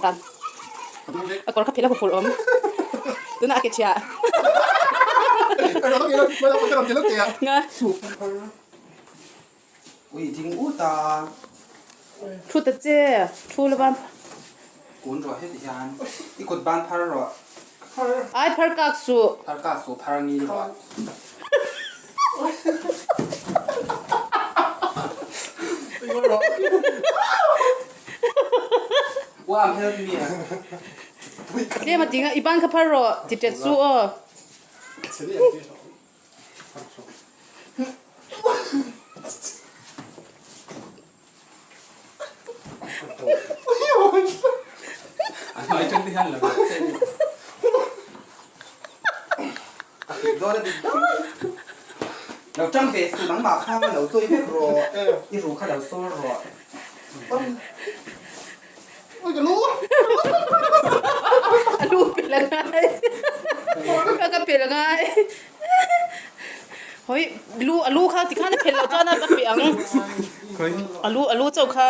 Tan. A kawr kha phel a huphurh awm. Tunah a ke chhia. Nga. Ui ding ut a. Thu ta che, thu lova. Kun rawh heti hian i kut ban phar rawh. Ai phar kak suh. Phar kak suh phar ngil rawh. Uam help me. Tlem a ting a, i ban kha phar rawh ti tet su aw. Lo tang ve suh nangmah kha lo sawi vek rawh i ru kha lo sawl rawh. A lu pel a ngai ka ka pel a ngai hawi lu a lu kha tikhan a phelh loh chuan a pe ang a lu a lu chauh kha.